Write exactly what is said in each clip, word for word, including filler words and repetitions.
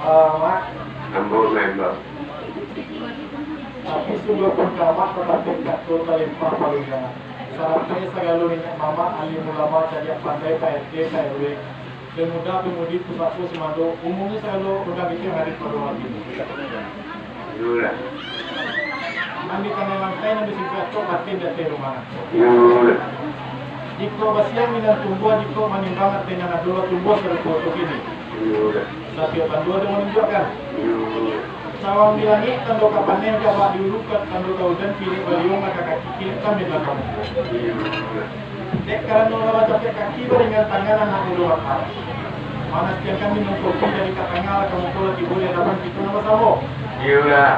Ah, Mak. Ambo maimbau. Tapi sungguahpun ka Amak tatapek kato talimpah paluga. Sarato sagalo niniak mamak, alim ulama, cadiak pandai, Pak R T, Pak R W, pemuda, pemudi, pusako, sumando, umumnyo sagalo urang kito nan hadir pado malam kini. Iyolah. Nan di tanah lantai, nan di singkah tu, batin di ateh rumah. Iyolah. Jikok basiang minang tumbuah, jikok manimbang ateh nan ado, lah tumbuah sarupo tu kini. Iyolah. Satiok tando ado manunjuakkan. Iyolah. Cawang di langik, tando ka paneh, jabak di ulu, ka-, tando ka ujan, kilik baliung, mata kaki, kilik kambin lah kamu. Iyolah. Dek karano lah bacapek kaki, baringan tangan anak mudo bapak. Manasiangkan minum kopi dari ka tangah, lah kamu pun lah tibo di hadapan kito nan basamo. Iyolah.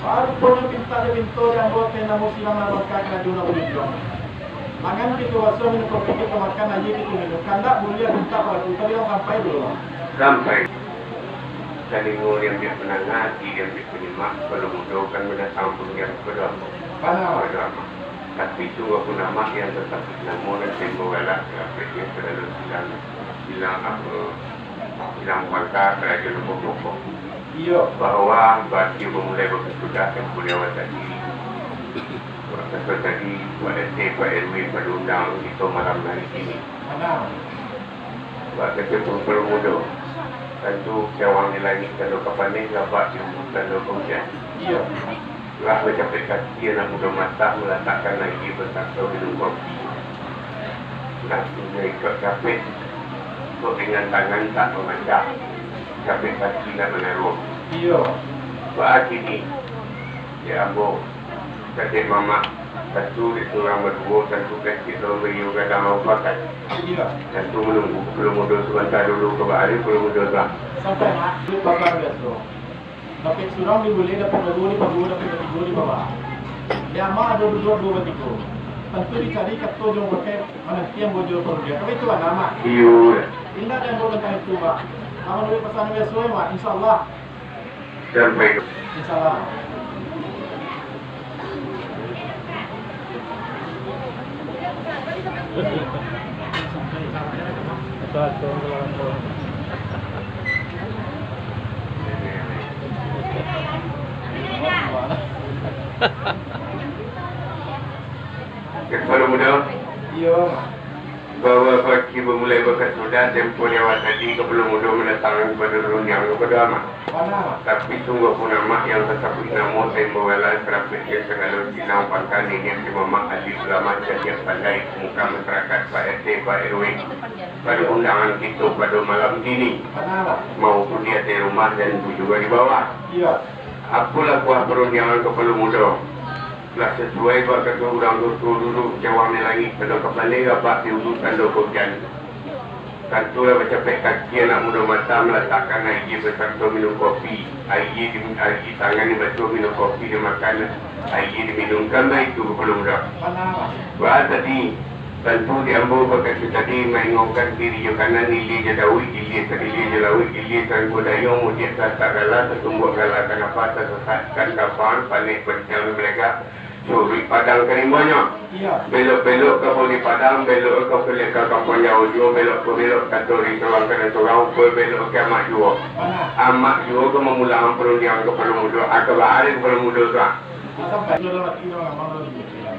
Baru punyo pintak jo pinto, di ambo teh namo silang, lah bangka karajo nan bajujuang. Mangan kito basuah, minum kopi kito makan, aia kito minum. Kandak buliah pintak balaku, tabilang sampai dulu. Sampai. Talingo diambiak pandanga, ati diambiak panyimak, kalau mudo kan mandatang pun diambiak pado ambo. Pado amak. Tapi sungguahpun amak nan tatabuik namo, nan tempo galak, rapeknyo sagalo silang, silang apo, silang pangka, karajo nan pokok. Iyo. Bahwa bagi bamulai bakasudah, tempo di awal tadi, bakato tadi, Pak R T, Pak R W, pado undang kito malam hari kini. Bak kecek pun mudo, tantu cawang di langik tando ka paneh, jabak di ulu tando ka ujan. Iyo. Lah bacapek kaki anak mudo masak, malatakkan aia basato minum kopi. Lah punyo ikok capek, kok ringan tangan tak mamacah, capek kaki nak manaruah. Iyo. Baa kini, dek ambo. Kecek mamak, tantu dek surang baduo, tantu kecek lawan baiyo gadang lah upakan. Iyo. Tantu manunggu kapalo mudo sabanta dulu, ka baa dek kapalo mudo tu, ah. Sampai, Mak, duduak babak biaso. Dapek surang di bulek, dapek baduo di paduo, dapek batigo di babak. Di amak ado duduak duo batigo. Tantu dicari kato jo mamakai, mananti ambo jo parudian. Tapi itu bana, Mak. Iyo. Indak ado ambo tantang itu, Mak. Amun duduak pasan biaso, Mak, insyaallah. Sampai. Insyaallah. Kapalo mudo. Iyo. Bahwa bagi bamulai bakasudah, tempo di awal tadi, kapalo mudo mandatangkan kapado rundiang kapado amak. Tapi sungguahpun amak nan tatabuik namo, tempo galak, rapeknyo sagalo silang pangka, niniak mamak, alim ulama, cadiak pandai, pemuka masarakat, Pak R T, Pak R W, pado undangan kito pado malam kini, maupun di ateh rumah dan juo di bawah. Iyo. Apolah buah parundiangan kapalo mudo? Lah sasuai bak kato urang tuo dulu, cawang di langik tando ka paneh, jabak di ulu tando ka ujan. Tantu lah bacapek kaki anak mudo masak, malatakkan aia basato minum kopi. Aia di, aia tangan dibasuah, minum kopi dimakan, aia diminumkan, baitu kapalo mudo. Baa tadi, tantu di ambo bakato tadi, maingokan kiri jo kanan, ilia jo lauik, ilia sa-, ilia jo lauik, ilia sangko dayuang, mudiak sasak gala, satumbuak gala kanapa, sasasakkan kapang, paneh panciang balagak, suruik padang ka rimbonyo. Iyo. Belok-belok ka Bone Padang, belok ka Pele-, ka Kampuang Jauah juo, belok ka, belok ka Tori Surang ka Nan Surang, belok ka Amak juo. Bana. Amak juo ka mamulangan parundiangan kapalo mudo, ah, ka baa dek kapalo mudo tu, ah. Asa pagi dalam ati dalam amal dalam hidup.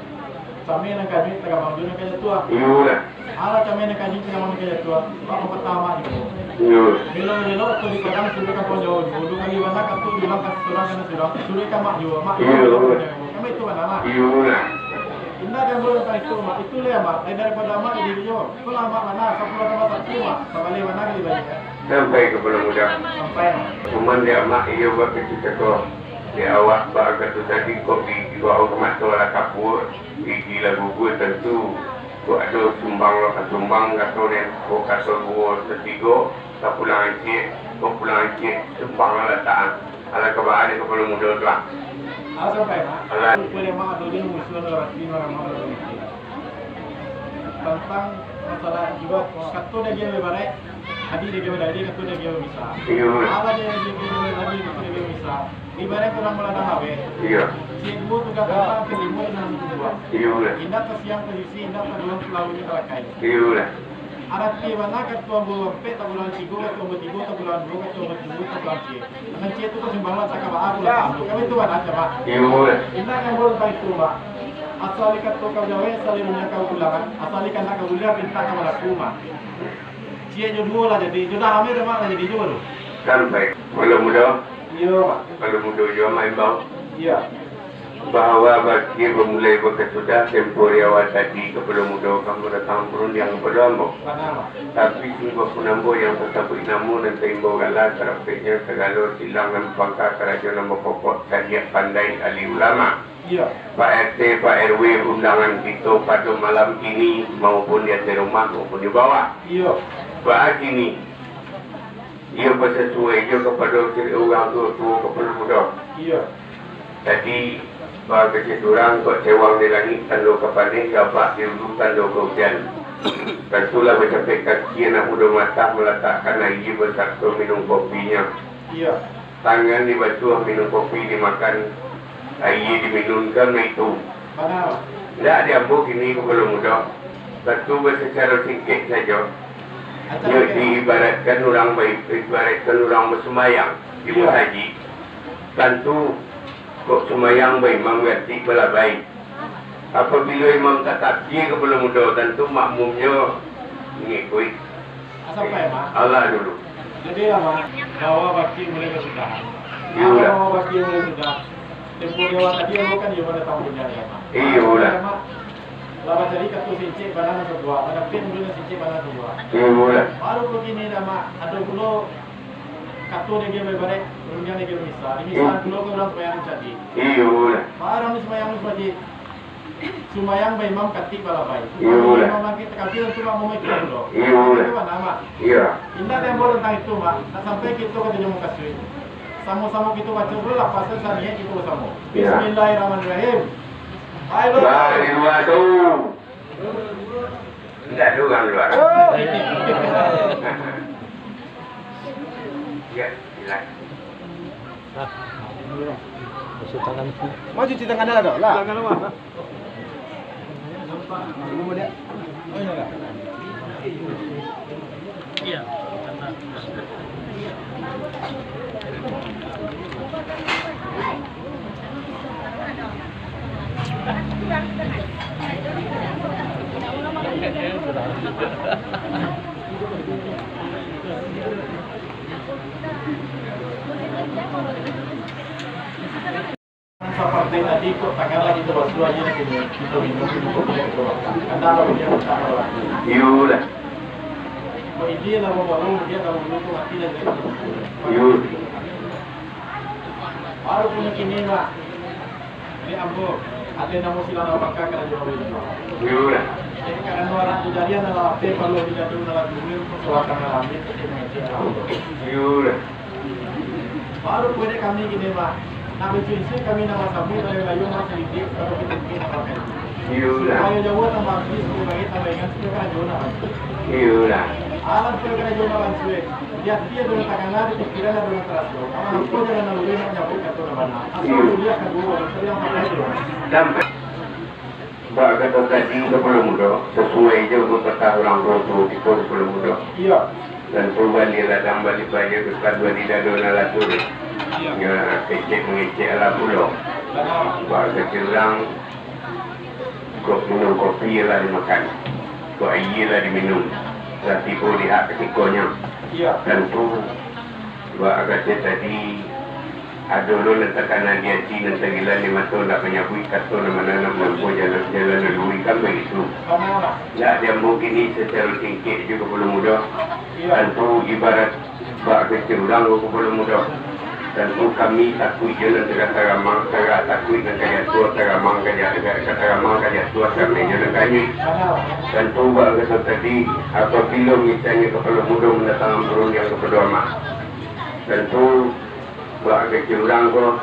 Sampai nan kami tagabang juo nan kaya tu, ah. Iyolah. Alah, kami nan kaji, kami nan kaji tu, ah. Bak mampatama juo. Iyo. Belok-belok tu di Padang, suruik ka Kampuang Jauah juo. Duo kali bana, katu bilang ka surang, ka Nan Surang. Suruik ka Amak juo, Mak. Iyo. Kami itu bana, Mak. Iyolah. Indak ado nan buliah ka itu, Mak. Itu lah, Mak. Lain daripado Amak, jadi juo. Itulah Amak bana, sapuluah tambah satu, Mak. Sabaleh bana kali baliak, ya. Sampai kapalo mudo. Sampai, Mak. Cuman di Amak, iyo, bak kecek tu. Di awak, bak katu tadi, kok di, di bawah ka mato lah kapur, gigi lah gugur, tantu. Kok ado sumbang lo ka sumbang, kato den, kok kato duo satigo, ka pulang ciek, kok pulang ciek, sumbang lah latak. Alah ka baa dek kapalo mudo tu, ah. Alah sampai, Mak. Alah. Lupo dek Mak, ado je musuah nan rati, nan ramah, nan rati. Tantang masalah juo, kato dek agiah baibarat, adi dek agiah badai, kato dek agiah bamisa. Iyo. Alah dek agiah baibarat, adi kato dek agiah bamisa. Ibarat urang baladang laweh. Iyo. Ciek duo tugas tantang kalimo nan tumbuah. Iyolah. Indak ka siang ka sisi, indak ka duo lalu ni talakai. Iyolah. Aratinyo bana kato ambo ampek, tabulan tigo, kato ambo tigo, tabulan duo, kato ambo tigo, tabulan ciek. Nan ciek tu kasumbanglah takah baa pulo. Kami tu bana, Mak. Iyo, Mak. Indak ngambo tantang itu, Mak. Asal di kato kau jawek, asal di runyang kau pulang, kan. Asal di kandak kau buliah, pintak kau balaku, Mak. Ciek jo duo lah jadi. Jo dah ameh dah, Mak, lah jadi jo tu. Sampai. Kapalo mudo. Iyo, Mak. Kapalo mudo jo, Mak, imbau. Iyo. Bahwa bakeh bamulai bakasudah, tempo di awal tadi kapalo mudo ka mandatangkan parundiang kapado ambo. Tapi sungguahpun ambo yang tasabuik namo nan taimbau gala, tarapeknyo sagalo silang nan bapangka karajo nan bapokok, cadiak pandai, ahli ulama. Iyo. Pak R T, Pak R W, undangan kito pado malam kini, maupun di ateh rumah, maupun di bawah. Iyo. Baa kini, iyo basasuai jo kapado ciri urang tuo-tuo kapalo mudo. Iyo. Tadi, baa kecek urang, kok cewang di langik tando ka paneh, gabak di ulu tando ka ujan. Tantulah bacapek kaki anak mudo matah malatakkan aia basarato minum kopinyo. Iyo. Tangan dibasuah, minum kopi dimakan, aia diminumkan, baitu. Bana. Ndak di ambo kini kapalo mudo. Tantu basacaro singkek sajo. Nyo diibaratkan urang bai-, ibaratkan urang basumbayang di Iyo. Masajik. Tantu kok sumbayang baimam ganti balabai. Apabilo imam tatakia kapalo mudo, tantu makmumnyo mangikuik. Sampai, Mak. Allah dulu. Jadi lah, Mak, bahwa bakeh mulai basudah. Iyo lah. Bahwa bakeh mulai sudah. Tempo di awal tadi, ambo kan iyo mandatang parundiang, Mak. Iyo lah. Mak, lah bacari kato singkek bana nan sabuah, badapek dulu nan singkek bana nan sabuah. Iyo lah. Baru kini dah, Mak, ado pulo kato nan baibarat, parundiang nan bamisal. Bamisal pulo ka urang sumbayang di masajik. Iyo lah. Barang di sumbayang di masajik. Sumbayang baimam katik balabai. Iyo, lah. Imam bangkik takabir, tu mak mamikir dulu. Iyo, lah. Itu bana, Mak. Iyo. Indak ado ambo tantang itu, Mak. Nak sampai kito ka Tanjuang Mukasuik. Samo-samo kito baco dulu lah, pasal saniat kito basamo. Iyo. Bismillahirrahmanirrahim. Hai, lu. Bah, di luar tu. Indak ado urang luar. Oh. Iyo, silakan. Cuci tangan. Maju cuci tangan dah, dah. Lah. Tangan awak. Saparti tadi, kok tangan lagi tabasuah aja nih, kini kito minum, minum kopi dulu. Kata abang dia, kata abang. Iyo lah. Kok ini lah, baru dia tahu dulu tu mati lah, dia. Iyo. Baru punya kini, Mak. Ini ambo, ada namo silang nan bapangka karajo ambo ini. Iyo lah. Jadi, karano anak tu jadi anak lapeh, kalau tidak dulu, anak dulu, persoalan anak lapeh, jadi mengecek lah. Iyo lah. Baru buliah kami kini, Mak. Nak bacuci kami nak masamui, kalau layu nak salidik, kalau kita bikin nak pakai. Iyo lah. Supaya jauah tambah habis, supaya baik tambah ingat, supaya karajo nak habis. Iyo lah. Alah, supaya karajo nak habis, weh. Di hati ado nan takana, di pikiran ado nan taraso. Alah, apo jalan nan lurus nak nyabuik kato nan bana. Asal Iyo. Buliah kaduo, asal yang pakai tu. Sampai. Bak kato tadi, kapalo mudo, sasuai jo pepatah urang tuo-tuo kito, kapalo mudo. Iyo. Tantu bali ladang bali paja, tukar bali dado nan latur. Iyo. Nyo kecek mangecek alah pulo. Bana. Bak kecek urang, kok minum kopi lah dimakan, kok aia lah diminum, lah tibo di hak katikonyo. Iyo. Tantu, bak kato tadi, Ado lo nan takana di ati, nan tagilan di mato, nak manyabuik kato nan mana nak manampuah jalan, jalan nan luruih kan baitu. Nak diambo kini sacaro singkek jo kapalo mudo. Tantu ibarat bak kecek urang ko kapalo mudo. Tantu kami takuik jo nan tagak taramang, tagak takuik nan ka jatuah, taramang ka ja-, ka, ka taramang ka jatuah, sampai jo nan kanyuik. Tantu bak kato tadi, apabilo misalnyo kapalo mudo mandatangan parundiang kapado amak, tantu Bak kecek urang ko,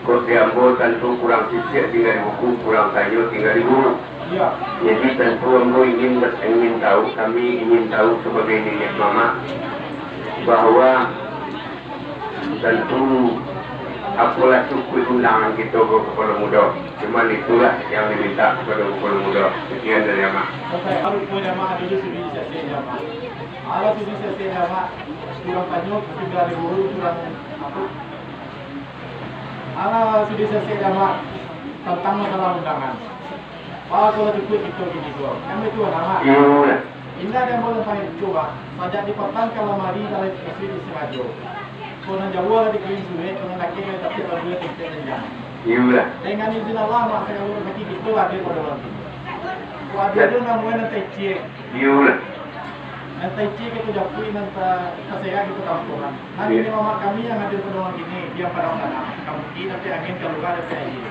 kok di ambo tantu kurang sisiak tingga di buku, kurang tanyo tingga di guru. Iyo. Jadi tantu ambo ingin, ingin tahu, kami ingin tahu sabagai niniak mamak, bahwa tantu Apolah cukuik undangan kito ko, Kapalo Mudo. Cuman itulah yang diminta kapado Kapalo Mudo. Sekian dari Amak. Sampai baru pun Amak dulu sudah disasek Amak. Alah sudah disasek Amak. Kurang tanyo, kurang diguru, kurang apo. Alah sudah disasek Amak tantang masalah undangan. Baa kalau cukuik kito kini ko. Kan baitu, Amak? Iyo lah. Indak ado ambo nan pangaco, Mak. Sajak di patang ka lamari dari kasuik disangajo. Ko nan jauah lah dikirimin surek, ko nan dakek lah ditapiak, lalu lah tingkek janjang. Iyo lah. Dengan izin Allah, Mak, sagalo rasaki kito lah ado pado malam kini. Ko ado juo namonyo nan taicie. Iyo lah. Nan taicie kito japuik, nan ta-, taserak kito kampuang. Nan Iyo. Ini mamak kami yang hadir pado malam kini, diam padang tanah. Ka bukik dapek angin, ka lurah dapek aia.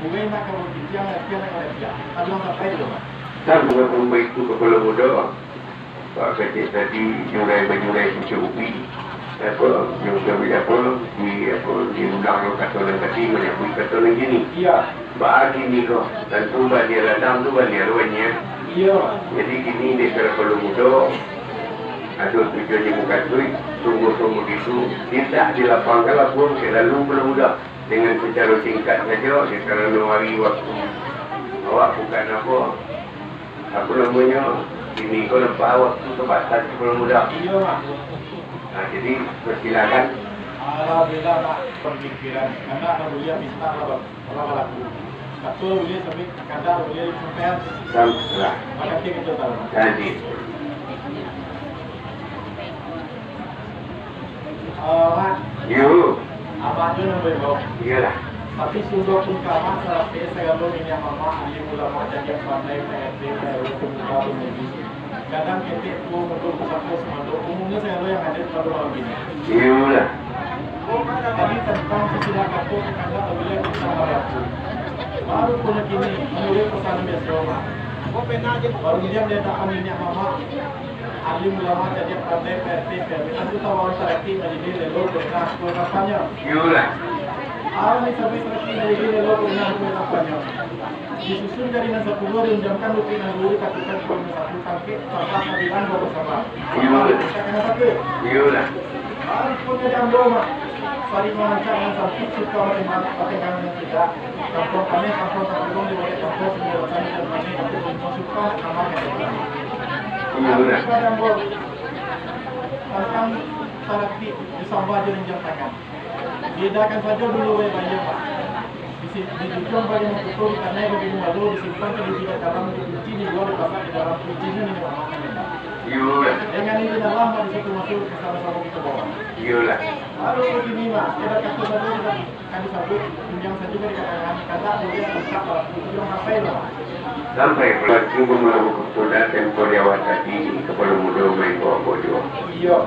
Buruih nak ka babincang, latiah nak ka latiah. Tabilang sampai dulu, Mak. Kan bukan pun baitu, Kapalo Mudo. Pak Kacik tadi nyurai-manyurai cucuk ubi. Apo, nyurai apo, di, apo, di undang lo kato nan tadi, manyabuik kato nan kini. Iyo. Baa kini ko, tantu baliak ladang tu baliak ruwanya. Iyo. Jadi kini dek Kapalo Mudo, ado tujuan yang mukasuik, sungguah-sungguah itu, indak dilapangkan labuah, kek lalu Kapalo Mudo. Dengan sacaro singkat sajo, dek karano ari waktu awak bukan apo, apo namonyo, kini ko nampak waktu tabatas, Kapalo Mudo. Iyo, Mak. Nah, jadi, persilakan. Alhamdulillah, Mak. Pamikiran, kandak lah buliah, pintak lah, Bang. Lah balaku. Kato buliah sampai, kandak buliah sampaian. Sam-, lah. Makasih kito tahu. Jadi. Ah, Mak. Yo. Abah tu nan baimbau. Iyolah. Tapi sungguah pun ka Amak sarapek sagalo niniak mamak, alim ulama, cadiak pandai, Pak R T, Pak R W, pemuda, pemudi. Gadang ketek, tuo mudo, pusako sumando, umumnyo sagalo yang hadir pado malam kini. Iyolah. Tadi tantang sasilah kato, kandak babuliah pintak balaku. Baru punyo kini, manuruik pasanan biaso, Mak. Barundiang di adapan niniak mamak, alim ulama, cadiak pandai, Pak R T, P R W, anggota Wawan Saraki, majilih lelo, pernah, kampanye. Iyolah. Alam disabuik saraki, majilih lelo, pernah, kampanye. Disusun dari nan sapuluah, diundangkan bukik nan duo, ditakukan di nan satu, tangkek, sabar, kabilan, bawa sabar. Iyolah. Katakan apa tu? Iyolah. Ampun, jadi ambo, Mak. Saling mamancak nan sampik, suka batengkang, batengkang nan tidak. Kampuang paneh, kampuang takurung, di balik kampuang, sumber batani dan paneh, kampuang suka, kamar yang terbaik. Iyolah. Ampun, jadi ambo. Tantang saraki, disambah jo rinjang tangan. Diedakan sajo dulu, weh, bayia, Pak. Disi-, dijujuang bagi mangkuto, ditanai bagi gumalo, disimpan ka di tidak dalam, dikunci di lua, dipasak di dalam, kuncinya niniak mamak. Iyolah. Dengan izin Allah, Mak, di situ masuk bersama-sama kita bawa. Iyolah. Baru begini, Mak, sekedar kata saja kita kan disabuik, pinjam saja dari katangan, kandak buliah, kandak balaku, ujung sampai lah, Mak. Sampai balaku, gumalo mangkuto, dan tempo di awal tadi, Kapalo Mudo main bawa-bawa juo. Iyo.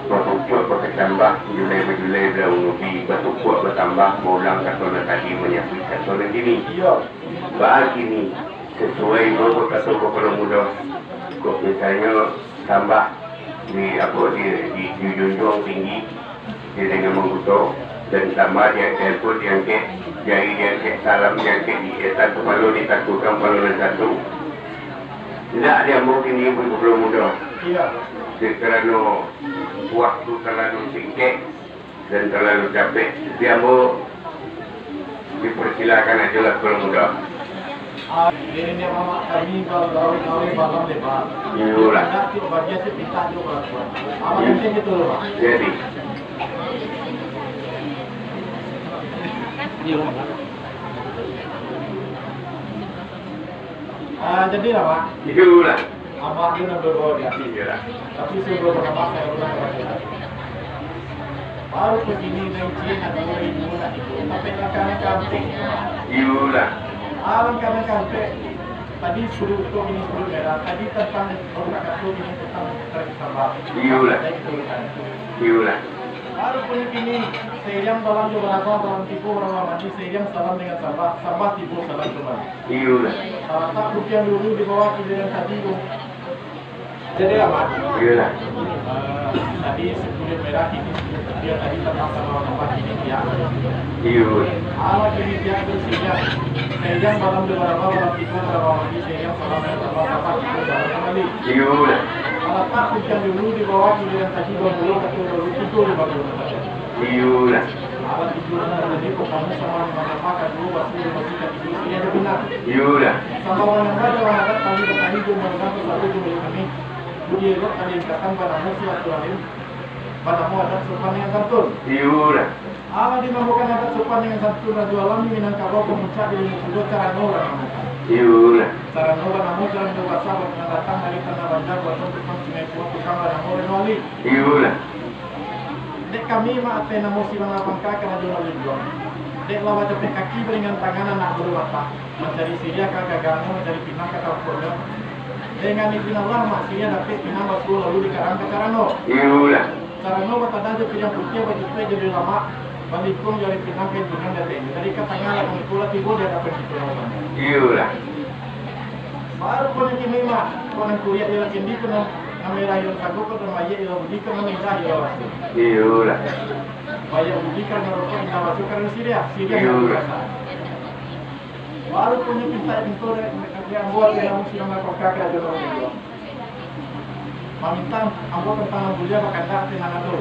Batukuak bakatambah, julai bajulai balaun ubi, batukuak batambah, baulang kato nan tadi, manyabuik kato nan kini. Iyo. Baa kini, sasuai jo kato Kapalo Mudo, kok misalnyo tambah di, apo, di, di, dijunjuang tinggi, di dengan mangkuto, dan tambah di, di, apo, diangkek, jari diangkek, salam diangkek, di etan kapalo, ditakukan kapalo nan satu. Indak diambo kini pun Kapalo Mudo. Iyo. Dek karano waktu talalu singkek dan talalu capek, diambo dipersilakan ajolah Kapalo Mudo. Ah, jadi niniak mamak kami ba-, ba-, ba-, balam lebar. Iyolah. Indak, bagian si pintak jo balakuan. Amak Iyo. Penting gitu loh, Pak. Jadi. Iyolah. Ah, jadilah, Mak. Iyolah. Abah tu nan babawa di ati. Iyolah. Tapi sabalun Abah, sayo ulang baliak. Baru kini nan ciek nak duo ribu nak tigo, tapi langkah-langkah antik. Iyolah. Ah, langkah-langkah antik. Tadi sapuluah utuh, kini sapuluah merah. Tadi tantang baru nak kato, kini tantang tarik sambah. Iyolah. Iyolah. Baru pun kini, sairiang balam jo barabah, balam tibo barabah mandi, sairiang salam dengan sambah, sambah tibo salam kambali. Iyolah. Talatak bukiang dulu di bawah kiliran tadi tu. Jadi, Amak. Iyolah. Eh, tadi sapuluah merah, kini sapuluah putiah, tadi tambah-tambah, tambah, kini tiak. Iyo. Alah, kini tiak tu siriang. Sairiang balam jo barabah, balam tibo barabah mandi, sairiang salam dengan sambah, sambah tibo salam kambali. Iyolah. Talatak bukiang dulu di bawah kiliran tadi, bamulo kato dulu tigo di bawah. Iyolah. Abah tigo anak tadi, pertamo samo manambah, kaduo basuo jo basikat tigo, siriah jo pinang. Iyolah. Sambah manambah jo manambah, tali batali jo manambah, satu jo milik kami. Budi elok tali ikatan, banamo silaturahim, banamo adat sopan dengan santun. Iyolah. Alah dinamakan adat sopan dengan santun, Rajo Alam Minangkabau Pamuncak di Limo Kudo, carano urang namakan. Iyolah. Carano banamo carano basa, bak datang dari Tanah Banjar, buatan tukang Sungai Puang, tukang banamo Reno Ali. Iyolah. Dek kami, Mak, ateh namo Silang Lapangka, karajo nan linjuang. Dek lah bacapek kaki, baringan tangan, anak bulu mata, mancari siriah ka gagangna, mancari pinang ka tampukna. Dengan izin Allah, Mak, siriah dapek, pinang basuo, lalu dikarang ka carano. Iyolah. Carano batadah jo piriang putiah, bajutuik jo duri lamak, balingkuang jo ari pinang, kain piniang di ateh inyo. Dari ka tangah lah kami pulo tibo di adapan kito. Iyolah. Baru punyo kini, Mak, kok nan kuriak iyo lah kindi, kok nan merah iyo lah sago, kok nan mayik iyo lah budi, kok nan indah iyo lah basuo. Iyolah. Mayik budi karano rokok, indah basuo karano siriah, siriah karano rasa. Baru punyo pintak pinto dek, dek ambo, dek ambo Silang Lapangka, karajo nan linjuang. Mamintak ambo tantang nan buliah, bakandak ateh nan ado.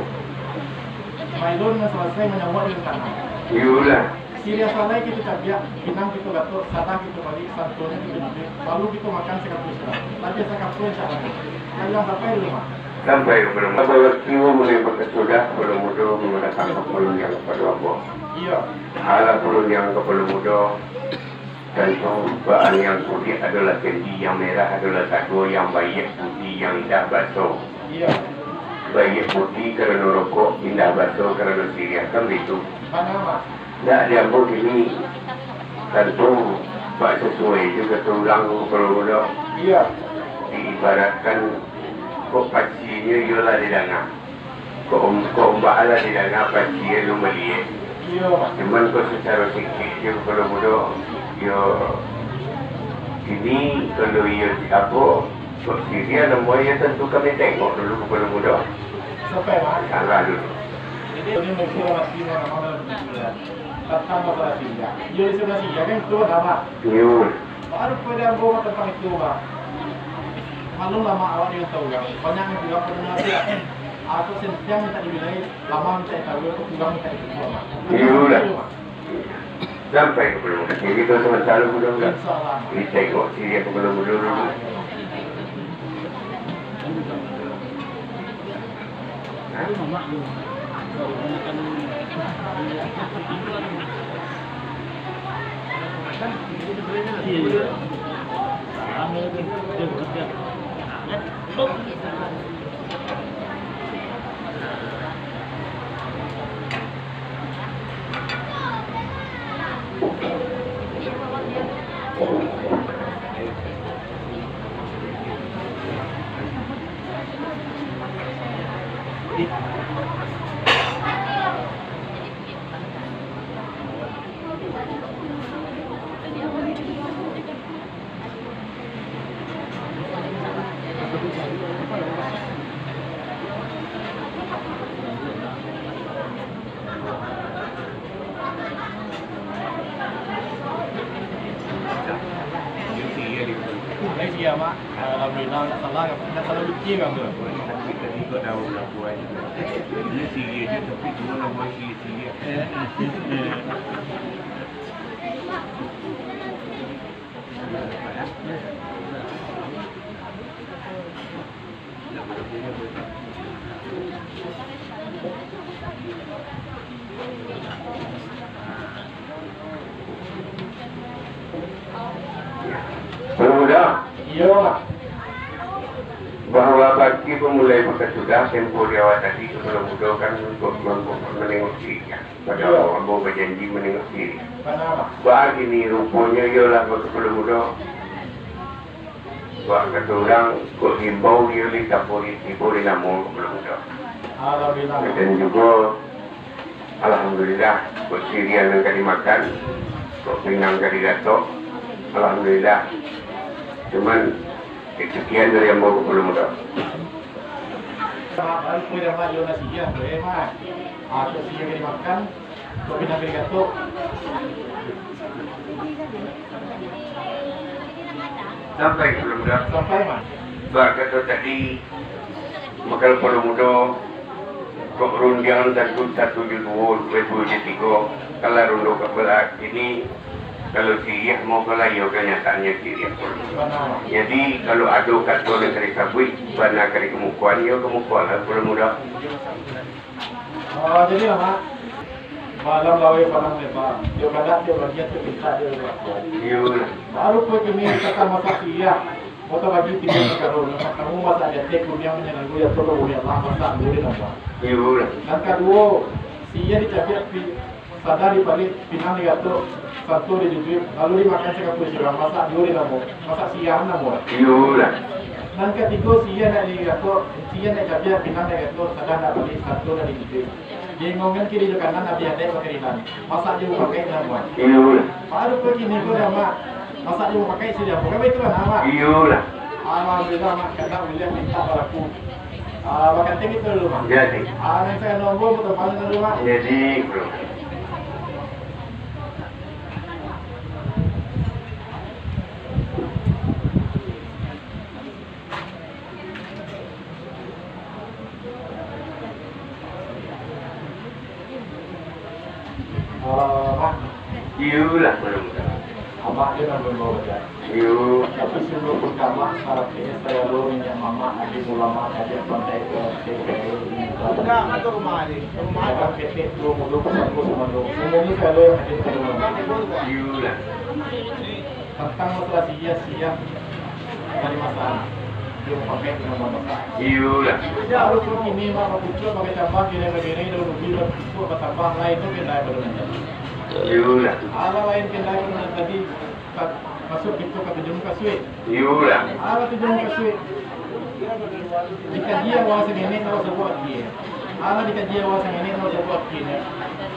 Mailun nan salasai, manyauak di tanah. Iyolah. Siriah salai kito cabiak, pinang kito gatok, sadah kito bali, santunnyo kito jujuik, lalu kito makan sakapua sudah. Labiah sakapua indak bana. Ka ilang sampai di rumah. Sampai ka rumah. Bawa tibo mulai bakasudah, kapalo mudo mandatang kapalo rundiang kapado ambo. Iyo. Alah kapalo rundiang kapalo mudo, tantu baa nan kudiak adolah kendi, nan merah adolah sago, nan baiak budi, nan indah baso. Iyo. Baiak budi karano rokok, indah baso karano siriah, kan baitu? Bana, Mak. Ndak, di ambo kini tantu bak sasuai jo kato urang tu, kapalo mudo. Iyo. Diibaratkan, kok pacinyo iyo lah didanga. Kok om-, kok ombak lah didanga, pacin alun maliek. Iyo. Cuman kok sacaro sikik jo, kapalo mudo, iyo, kini kalau iyo apo, kok siriah namo iyo, tantu kami tengok dulu, kapalo mudo. Sampai, Mak. Salah dulu. Jadi, ini mungkin masih nama-nama. Tantang masalah siriah. Iyo, di sabalah siriah kan itu nama. Iyo. Baru pada ambo tantang itu, Mak. Maklum lah, Mak, awak ni kan tahu kan. Banyak nan kurang pernah nasihat. Atau sentiang minta dibilai, lama minta ditaruh, atau kurang minta ditutup, Mak. Iyolah. Sampai kapalo mudo. Jadi, itu sementara dulu, Mak. Insya Allah. Kita tengok siriah kapalo mudo dulu. Alhamdulillah, ndak salah, ndak salah lucu kan tu. Tapi tadi kau tahu berapa aja. Ini siriah je, tapi cuma nama siriah. Kapalo mudo. Iyo, Mak. Bahwa bagi pamulai bakasudah, tempo di awal tadi, kapalo mudo kan untuk, untuk manengok siriah. Padahal ambo bajanji manengok siriah. Baa kini ruponyo iyolah, kapalo mudo. Bak kato urang, kok diimbau iyo, di tapo di, tibo di namo, kapalo mudo. Alhamdulillah. Dan jugo, alhamdulillah, kok siriah nan ka dimakan, kok pinang ka digatok, alhamdulillah. Cuman, itu kian dari ambo, kapalo mudo. Mak, baru pun dah mak jual nasi, ya, boleh, Mak. Ah, kok siriah ka dimakan, Kopi nan kari gatok. Sampai ka kapalo mudo? Sampai, Mak. Bak kato tadi, mako kapalo mudo, Kok rundiang tantu satu jo duo, duo jo tigo, kalau rundo kapala kini, kalau siriah mau kalau iyo kanyataannyo siriah. Jadi, kalau ado kato nan ka disabuik, bana ka dikamukoan, iyo kamukoan lah, Kapalo Mudo. Oh, jadi lah, Mak. Malam laweh padang lebar. Yo kadak, yo bagian, yo mintak, yo lapor. Iyo lah. Baru pun kini kata masak siriah. Kota bagi tiga perkara. Nan partamo masak jateh, kurniang manyananggu, yo tolong uleh Allah, masak duo di namo. Iyo lah. Nan kaduo, siriah dicabiak pi-, sada dipalih, pinang digatok, santo dijujuik, lalu dimakan sakapuik surang, masak duo di namo, masak siriah namo. Iyo lah. Nan katigo, siriah nak digatok, siriah nak dicabiak, pinang nak digatok, sada nak dipalih, santo nak dijujuik. Di ingongan kiri jo kanan, abih adaik bakarinan. Masak jo mupakaik namuah. Iyo lah. Baru ko kini ko dah, Mak. Masak jo mupakaik sudah. Bukan baitulah, Mak. Iyo lah. Alhamdulillah, Mak. Kadak buliah mintak balaku. Ah, bakateng itu dulu, Mak. Jadi. Ah, nan saya nombor, mudah balik dulu, Mak. Jadi, bro. Ah, Mak. Iyo lah, Kapalo Mudo. Amak je nan babawa badan. Iyo. Tapi, sabalun ka Amak, saratiknyo sagalo minyak mamak, aji mulamak, aji pandai, P R T, P R T, Bukan, atau rumah aja. Rumah aja. Kadang ketek, tuo mudo, pasangko, sumando. Umumnyo sagalo nan hadir ka rumah. Iyo lah. Tantang masalah siriah, siriah tadi masalah. Iyo, pakai dengan masalah. Iyo lah. Baru pun kini, Mak, bakucua, pakai tambah, kini bagini, daun ubi, bakucua, batambah, lain tu kena daripada nanti. Iyo lah. Alah, lain kena daripada nanti tadi, ka-, masuk pintu ka tujuah muka suik. Iyo lah. Alah, tujuah muka suik. Dikaji awak sangenek, awak sabuik akie. Alah dikaji awak sangenek, awak sabuik akienyo.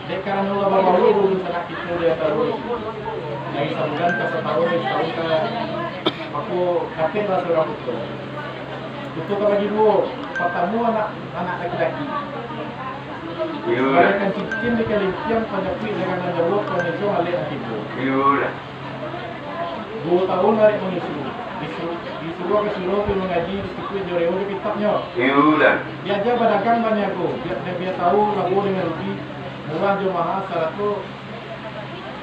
Dek karano lah babawo dulu sanak kito di antaro dari sabulan ka satahun, dari satahun ka, mako, dapeklah surang putuih. Putuih ka bagi duo. Partamo anak, anak laki-laki. Iyo lah. Bagaikan cincin di kalimpiang, panjapuik dagangan jauah, panjunjuang alek nan tibo. Iyo lah. Duo tahun arek mangisu. Disu-, disuruah ka surau pai mangaji, disukuik jo rewo jo kitabnyo. Iyo lah. Diaja badagang baniago, bia, bia tahu labo dengan rugi, murah jo maha, sarato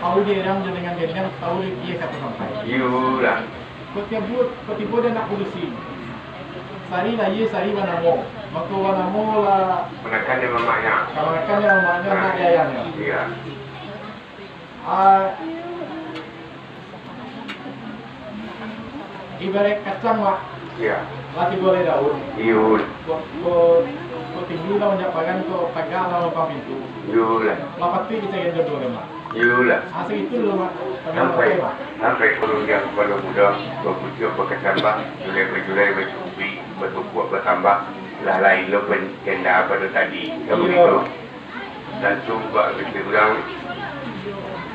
tahu di erang jo dengan gendiang, tahu di kiyeh kato sampai. Iyo lah. Kok tibo, kok tibo di anak padusi. Sari lahia, sari banamo. Mako banamo lah. Kamanakan dek mamaknyo. Kamanakan dek mamaknyo, anak dek ayahnyo. Iyo. Ah, ibaraik kacang, Mak. Iyo. Lah tibo lai daun. Iyo. Ko, ko, ko tinggi lah manjak pagan, ko tagak lah lampang pintu. Iyo lah. Lah patuik dicari jodoh kan, Mak. Iyo lah. Ah, sagitu dulu, Mak. Sampai, Mak. Sampai ka rundiang Kapalo Mudo, babujuak, bakatambah, julai bajulai, bacubi, batukuak batambah, lah lain lo pen-, tenda pado tadi. Kan bagitu? Tantu bak kecek urang,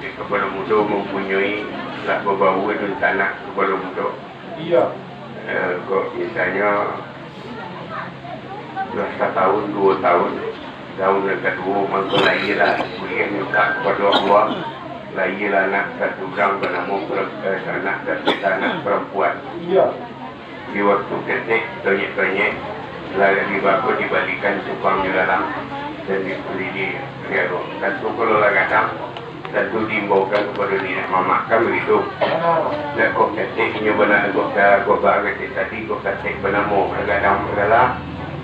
di Kapalo Mudo mampunyoi lah babawo dunsanak Kapalo Mudo. Iyo. Eh, kok misalnyo, lah satahun, duo tahun, tahun nan kaduo, mangko lahialah, buliah mintak kapado Allah, lahialah anak satu urang banamo per-, eh, anak satu anak parampuan. Iyo. Di waktu ketek, tonyek-tonyek, lah di bako dibalikan cupang di dalam, dan dipilih di, di, tantu kalau lah gadang, tantu diimbaukan kapado niniak mamak, kan bagitu. Bana. Nak kok ketek inyo bana, kok ka, kok ba ketek tadi, kok ketek banamo, gadang bagala.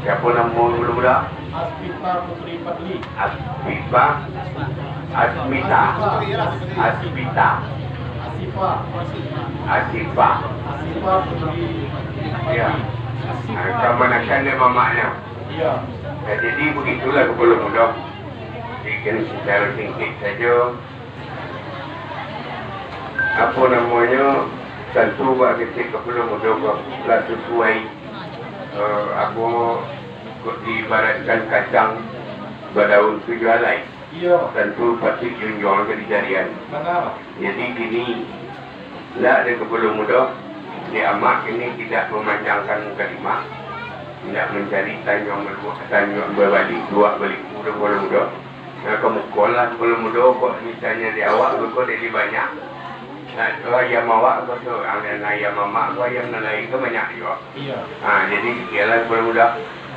Siapo namo dulu budak? Aspita Putri Fadli. Asfifa. Asmita. Aspita. Asifa. Asifa. Asifa Putri Fadli. Ya. Asifa. Ah, kamanakan dek mamaknyo. Ya. Ya, jadi begitulah Kapalo Mudo. Jadi kan secara singkek sajo. Apo namonyo, tantu bak ketek Kapalo Mudo ko lah sasuai, eh, apo, kok diibaratkan kacang badaun tujuah alai. Iyo. Tantu patuik junjuang ka dijadian. Bana. Jadi kini, ndak ado Kapalo Mudo, di amak kini tidak memanjangkan mukadimah, tidak mancari tanjuang baluak, tanjuang babalik, luak baliku doh Kapalo Mudo. Nah, kamukolah Kapalo Mudo, kok misalnyo di awak, kok dari banyak. Nah, tu ayam awak, kok tu, ayam mamak, kok ayam nan lain, kok banyak juo. Iyo. Ha, jadi, sekianlah Kapalo Mudo.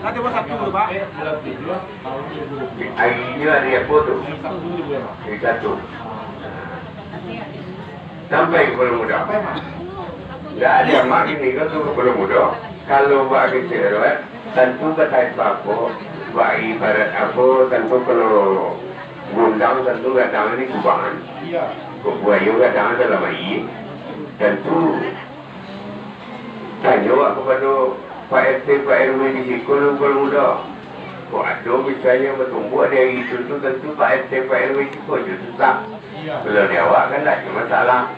Nanti buat satu tu, Pak. Hari ini hari apa tu? Hari Sabtu. Sampai Kepala Muda. Ndak ada mak ini kan tu Kepala Muda. Kalau bak kecil tu kan, tantu batai apa, bak ibarat apa, tantu kalau gondang, tantu gadang ni kubangan. Kok buayo gadang dalam aia, tantu tanyo awak kapado Pak R T, Pak R W di siko, Kepala Muda. Kok ado misalnyo batumbuak di hari itu tu, tantu Pak R T, Pak R W siko jo susah. Kalau di awak kan ndak ado masalah.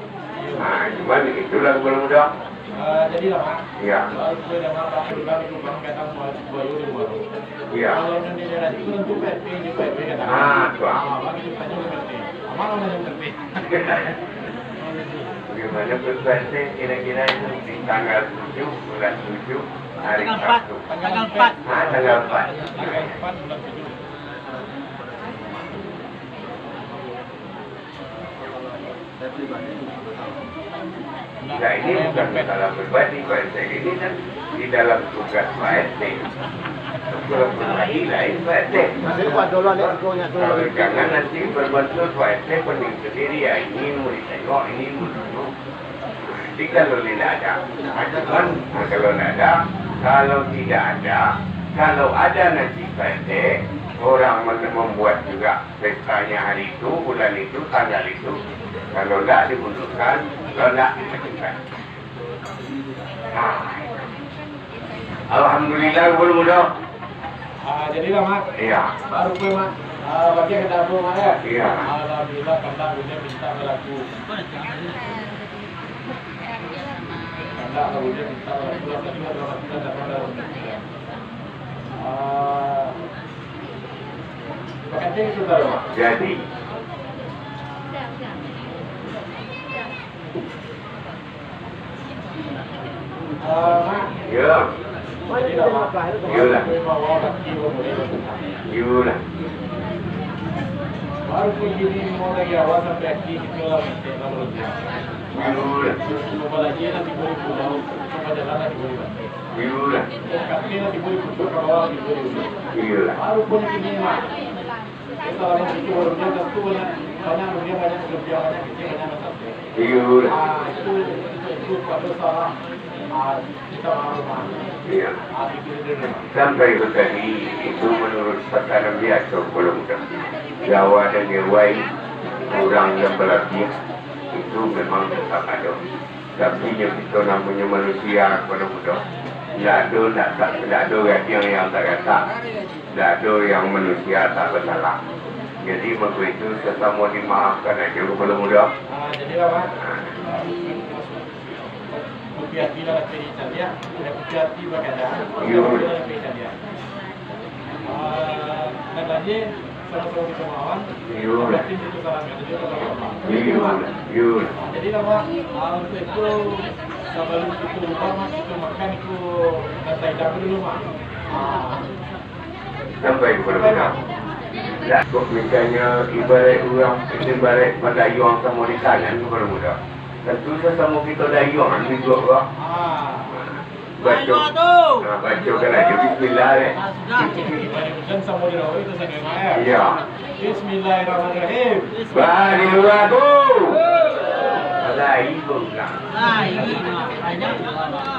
Ha, cuman itulah Kepala Muda. Ah, jadilah, Mak. Ya. Kalau sudah dah makan, sudah itu makan, buat, buat, buat, buat. Ya. Kalau nanti daerah itu, tentu P P, P P kata. Ah, tu, ah. Ah, bagi kita juga P P. Aman, aman, yang P P. Bagaimana P P kira-kira itu di tanggal tujuh, bulan tujuh, hari Sabtu? Tanggal empat. Tanggal empat. Ah, tanggal empat. Tanggal empat bulan tujuh. Tidak, ini bukan masalah pribadi, Pak R T. Ini kan di dalam tugas Pak R T. Kalau pribadi lain, Pak R T. Kalau jangan nanti berbentuk Pak R T pening sendiri, ya, ini mau ditengok, ini mau duduk. Jadi kalau tidak ada, cuman, nah, kalau tidak ada, kalau tidak ada, kalau ada nanti Pak R T, orang men-, membuat juga pestanya hari itu, bulan itu, tanggal itu, kalau ndak dimundurkan, kalau ndak dimajukan. Nah, alhamdulillah, Kepala Muda. Ah, jadilah, Mak. Iya. Baru pun, Mak. Ah, bagi yang dah, Mak, ya? Iya. Alhamdulillah, kandak ujian mintak balaku. Kandak lah ujian mintak balaku, tapi dalam kita dapat dalam kita. Ah, Jadi. Yo. Iyolah. Iyolah. Iyolah. Iyolah. Iyolah. Iyolah. Iya. Sampai tu tadi, itu menurut tatanan biaso, Kepala Muda. Jawa dan Jawa, kurang dan balabiah, itu memang tetap ada. Tapi nyo kito namonyo manusia, Kepala Muda, ndak ado, ndak tak, ndak ado gadang yang tak ratak, ndak ado yang manusia tak basalah. Jadi, mako itu sasamo dimaafkan ajo, Kepala Muda. Ah, jadilah, Mak. Putiah hati lah tapi cantik, ya. Putiah hati bagadang, iyo, putiah hati lah tapi cantik. Ah, dan lagi, Iyo. Iyo. Iyo. Jadi, Mak, ah, untuk itu, sabalun kito ubah, Mak, kito makan itu rasa hidang dulu, Mak. Ah. Sampai Kepala Muda. Dah, kok misalnyo ibarat urang, ibarat pandayuang samo di tangan, Kepala Muda. Tantu sasamo kito dayuang, kan, juo, Pak. Ah. Baco. Nah, bacokan ajo bismillah, eh. Ah, sudah. Iya. Bismillahirrahmanirrahim. Bari dulu aku. Lain pun, Kak. Lain.